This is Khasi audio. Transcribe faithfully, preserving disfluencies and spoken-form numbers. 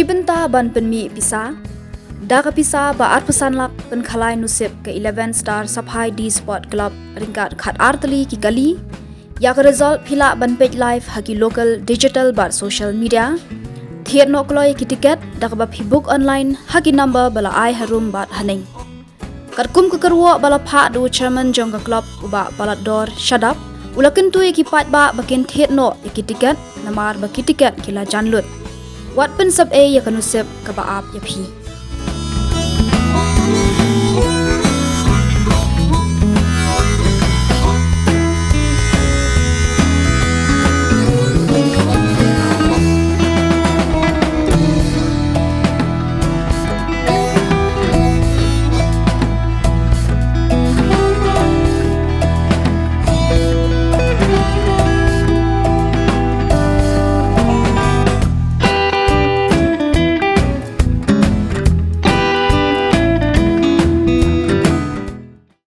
Bynta ban pynmih pisa da ka pisa ba arphew san lak, pynkhalai nusip ka eleven Star Saphai D Sport Club ryngkat khatar tylli ki kali ïa ka result phi lah ban peit live ha ki local digital bad social media. Thied noh kloi ïa ki tiket da kaba phi book online ha ki number ba la ai harum bad haneng. Katkum ka kyrwoh ba la phah da u chairman jong ka club, u Bah Palatdor Shadap, u la kyntu ïa ki paidbah ba kin thied noh ïa ki tiket namar ba ki tiket ki la jan lut. Wat pynsep ei ïa ka nusip kaba ap ïa phi.